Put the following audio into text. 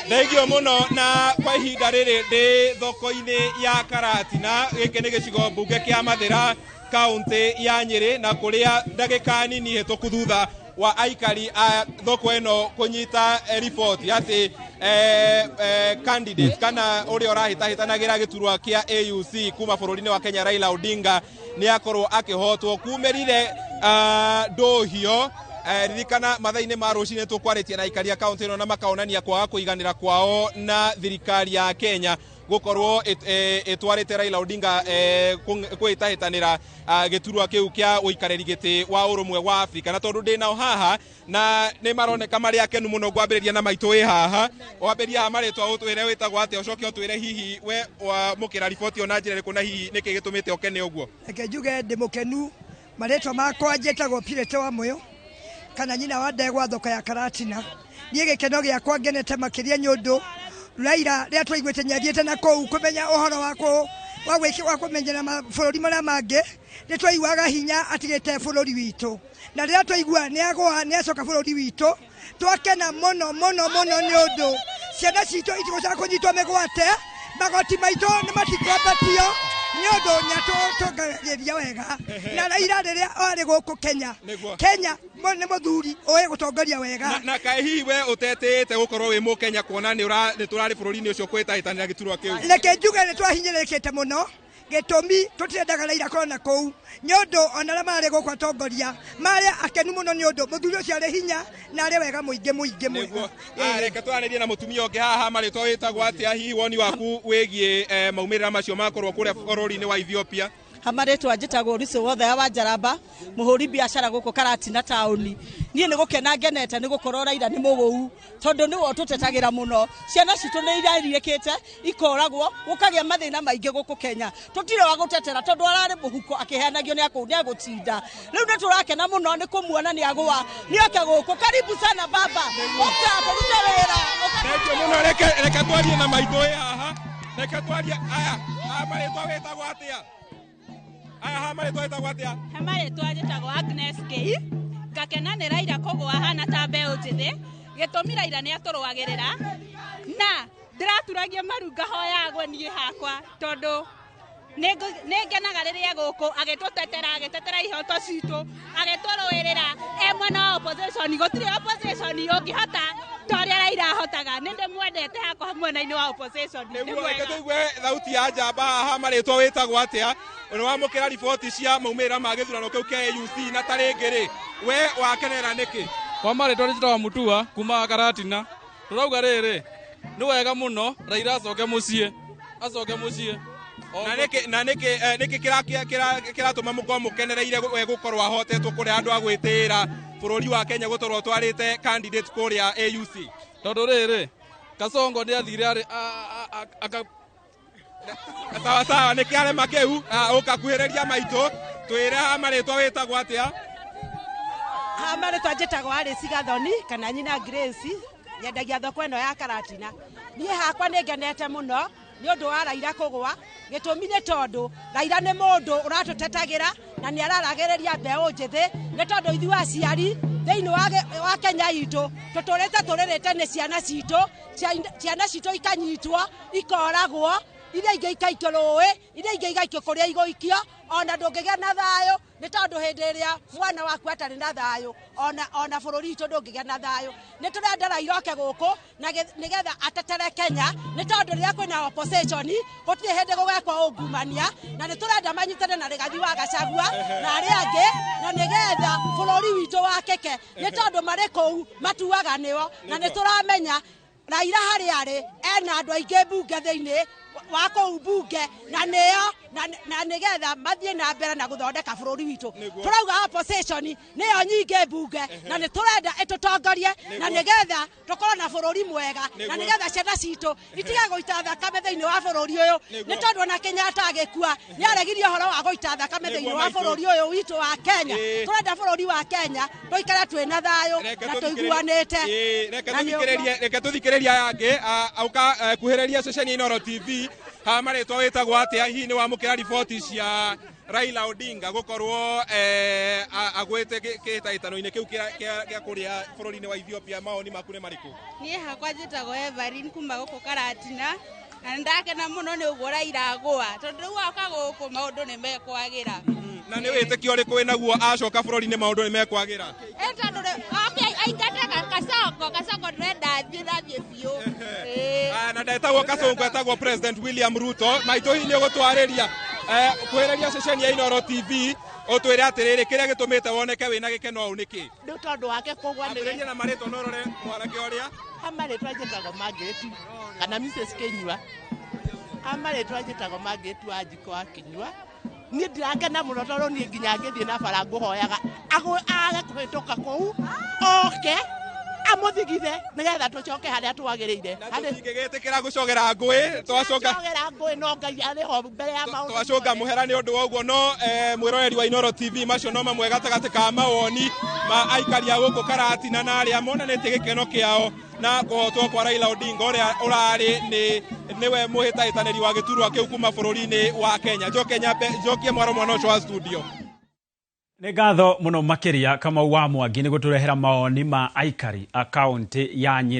Thengio muno. Na kwa ihinda rĩrĩ ndĩ thoko-inĩ ya Karatina. Gĩkĩ nĩ gĩcigo mbunge kĩa Mathĩra, kaunti ya Nyĩrĩ, na kũrĩa ndagĩka nini hĩtũku thutha wa aikari a thoko ĩno kũnyita riboti atĩ candidate kana ũrĩa ũrahĩtahĩtanagĩra gĩturwa kĩa AUC kuma bũrũri-inĩ wa Kenya, Raila Odinga, nĩ akorwo akĩhotwo, kumĩrire ndũhio. Ririkana mathaa-inĩ ma rũcinĩ tũkwarĩtie na aikari a kaunti ĩno na makaonania kwaga kũiganĩra kwao na thirikari ya Kenya gũkorwo ĩtwarĩte Raila Odinga kwĩhĩtahĩtanĩra gĩturwa kĩu kĩa ũikarĩri gĩtĩ wa ũrũmwe wa Afrika. Na tondũ ndĩ nao haha na nĩ maroneka marĩ akenu mũno, ngwambĩrĩria na maitũ ĩ haha. Wambĩrĩria haha, marĩtwa ũtwĩre wĩtagwo atĩa, ũcoke ũtwĩre hihi we wamũkĩra riboti ĩyo na njĩra ĩrĩkũ, na hihi nĩkĩ gĩtũmĩte ũkene ũguo? Reke njuge ndĩ mũkenu. Marĩtwa makwa njĩtagwo Pirete wa Mũyũ, kana nyina wa ndegwa, thoko ya Karatina. Niĩ gĩkeno gĩakwa ngenete makĩria nĩ ũndũ Raila rĩrĩa twaiguĩte nĩathiĩte na kũu kũmenya ũhoro wa kũ wa gwĩki wa kũmenyera mabũrũri marĩa mangĩ, nĩ twaiguaga hinya atigĩte bũrũri witũ, na rĩrĩa twaigua nĩ agũa, nĩ acoka bũrũri witũ, twakena mũno mũno mũno nĩ ũndũ ciana citũ itigũcoka kũnyitwo mĩgwate, magoti maitũ nĩ matikwambatio nĩ ũndũ nĩ atũtongagĩria wega. Na Raila rĩrĩa arĩ gũkũ Kenya, Kenya nĩ mũthuri ũĩ gũtongoria wega. Na kaĩ hihi we ũtetĩĩte gũkorwo wĩ mũkenya, kuona nĩ tũrarĩ bũrũri-inĩ ũcio kwĩhĩtahĩtanĩra gĩturwa kĩu? Reke njuge nĩ twahinyĩrĩrĩkĩte mũno. Gĩtũmi tũtirendaga Raila akorwo na kũu nĩ ũndũ ona arĩa marĩ gũkũ atongoria marĩ akenu mũno nĩ ũndũ mũthuri ũcio arĩ hinya na arĩ wega mũingĩ mũingĩ. Nĩguo. Reke twaranĩrie na mũtumia ũngĩ haha. Marĩtwa wĩtagwo atĩa? Hihi woni waku wĩgiĩ maumĩrĩra macio makorwo kũrĩa bũrũri-inĩ wa Ethiopia? Hamarĩtwa njĩtagwo Rucio wothe wa Njaramba, mũhũri biacara gũkũ Karatina taũni. Niĩ nĩ gũkena ngenete nĩ gũkorwo Raila nĩ mũgũu, tondũ nĩwe ũtũtetagĩra mũno. Ciana citũ nĩ irarirĩkĩte, ikoragwo gũkagĩa mathĩna maingĩ gũkũ Kenya, tũtirĩ wa gũtetera tondũ ararĩ mũhuko akĩheanagio nĩ akũu nĩ agũtinda. Rĩu nĩ tũrakena mũno nĩ kũmuona nĩ agũa, nĩ oke gũkũ. Karibu sana baba, ũka tũrute wĩra, ũka. Thank you mũno. Reke twarie na maitũ ĩ haha. Reke twarie aya aya. Marĩtwa wĩtagwo atĩa? Aya haha, marĩtwa wĩtagwo atĩa? Marĩtwa njĩtagwo Agnes K. Ngakena nĩ Raila kũgũa hana ta mbeũ njĩthĩ. Gĩtũmi Raila nĩ atũrũagĩrĩra, na ndĩraturagia maru ngahoya niĩ hakwa, tondũ nĩ ngenaga rĩrĩa gũkũ agĩtũtetera, agĩtetera ihoto citũ, agĩtũrũĩrĩra e mwena wa opposition. Gũtirĩ opposition ũngĩhota ta ũrĩa Raila ahotaga. Nĩ ndĩmwendete hakwa mwena-inĩ wa opposition nĩ Nĩguo, reke mwega. Tũigue thauti ya njamba haha. Marĩtwa wĩtagwo atĩa? Nĩ wamũkĩra riboti cia maumĩrĩra ma gĩthurano kĩu kĩa AUC, na ta rĩngĩ rĩ, we wakenera nĩkĩ? Kwa marĩtwa nĩ njĩtagwo Mutua kuma Karatina. Tũrauga rĩrĩ, nĩ wega mũno Raila acoke mũciĩ, acoke mũciĩ. Na nĩkĩ kĩratũma mũkorwo mũkenereire we gũkorwo ahotetwo kũrĩa andũ a gwĩtĩĩra bũrũri wa Kenya gũtorwo twarĩte candidate kũrĩa AUC? Tondũ rĩrĩ, Kasongo nĩ athire arĩ aka. Sawa sawa, nĩ kĩarema kĩu. Ũkakuhĩrĩria maitũ, twĩre ha marĩtwa wĩtagwo atĩa? Ha marĩtwa njĩtagwo Alice Gathoni, kana nyina Grace, nyendagia thoko ĩno ya Karatina. Niĩ hakwa nĩ ngenete mũno nĩ ũndũ wa Raila kũgũa. Gĩtũmi nĩ tondũ Raila nĩ mũndũ ũratũtetagĩra na nĩ araragĩrĩria mbeũ njĩthĩ, nĩ tondũ ithuĩ aciari thĩinĩ wa Kenya itũ tũtũrĩte tũrĩrĩte nĩ ciana citũ, ciana citũ ikanyitwo, ikoragwo, iria ingĩ ikaikio rũĩ, iria ingĩ igaikio kũrĩa igũikio, ona ndũngĩgĩa na thayũ, nĩ tondũ hĩndĩ ĩrĩa mwana waku atarĩ na thayũ, ona bũrũri witũ ndũngĩgĩa na thayũ. Nĩ tũrenda Raila oke gũkũ na nĩgetha atetere Kenya, nĩ tondũ rĩrĩa kwĩna opposition gũtirĩ hĩndĩ gũgekwo ungumania, na nĩ tũrenda manyitane na Rigathi wa Gachagua na arĩa angĩ, na nĩgetha bũrũri witũ wakĩke, nĩ tondũ marĩ kũu matuaga nĩo. Na nĩ tũramenya Raila harĩa arĩ ena andũ aingĩ mbunge thĩinĩ wa kũu mbunge, na nĩo na nĩgetha mathiĩ na mbere na gũthondeka bũrũri witũ. Tũrauga opposition nĩyo nyingĩ mbunge, na nĩ tũrenda ĩtũtongorie, na nĩgetha tũkorwo na bũrũri mwega, na nĩgetha ciana citũ itige gũita thakame thĩinĩ wa bũrũri ũyũ, nĩ tondũ ona Kenyatta agĩkua nĩ aregirie ũhoro wa gũita thakame thĩinĩ wa bũrũri ũyũ witũ wa Kenya. Tũrenda bũrũri wa Kenya tũikare twĩna thayũ Reke na tũiguanĩte. Reke Na nĩ ũguo. Reke tũthikĩrĩrie aya angĩ. Ũka kuhĩrĩria ceceni ya Inooro TV. Ha marĩtwa wĩtagwo atĩa? Hihi nĩ wamũkĩra riboti cia Raila Odinga gukorwo agwete kĩhĩtahĩtano-inĩ kĩu kĩa kũrĩa bũrũri-inĩ wa Ethiopia, mawoni maku nĩ marĩkũ? Niĩ hakwa njĩtagwo Everin kuma gũkũ Karatina, na nĩndakena mũno nĩ ũguo Raila agũa, tondũ rĩu oka gũkũ maũndũ nĩ mekwagĩra. Na nĩ wĩtĩkio ũrĩkũ wĩnaguo acoka bũrũri-inĩ maũndũ nĩ mekwagĩra? Tondũ oke aingate Kasongo, Kasongo ndĩrenda athiĩ nathiĩ biũ. Na ndetagwo Kasongo, etagwo President William Ruto. Maitũ, hihi nĩ ũgũtwarĩria kwĩrĩria ceceni ya Inooro TV, ũtwĩre atĩrĩrĩ, kĩrĩa gĩtũmĩte woneke wĩna gĩkeno ũũ nĩkĩ? Nĩ tondũ wake kũgwa. Ambĩrĩria na marĩtwa na ũrore mwanake ũrĩa. Ha marĩtwa njĩtagwo Margaret kana Mrs Kinyua. Ha marĩtwa njĩtagwo Margaret wa Njiko wa Kinyua. Niĩ ndirakena mũno tondũ niĩ nginya ngĩthiĩ na bara ngũhoyaga age kũhĩtũka kũu, oke amũthigithe nĩgetha tũcoke harĩa twagĩrĩire. Na tũtingĩgĩtĩkĩra gũcogera ngũĩ twacoka. Cogera ngũĩ, no Ngai arĩ ho mbere ya maũndũ Twacũnga mothe. Mũhera nĩ ũndũ wa ũguo, no mwĩroreri wa Inooro TV, macio no mamwe gatagatĩ ka mawoni ma aikari a gũkũ Karatina na arĩa monanĩtie gĩkeno kĩao na kũhotwo kwa Raila Odinga, ũrĩa ũrarĩ nĩ nĩwe mũhĩtahĩtanĩri wa gĩturwa kĩu kuma bũrũri-inĩ wa Kenya. Njoke nyambe njokie mwaro mwana ũcio wa studio. Nĩ ngatho mũno makĩria, Kamau wa Mwangi, nĩ gũtũrehera mawoni ma aikari a kaũntĩ ya Nyĩrĩ.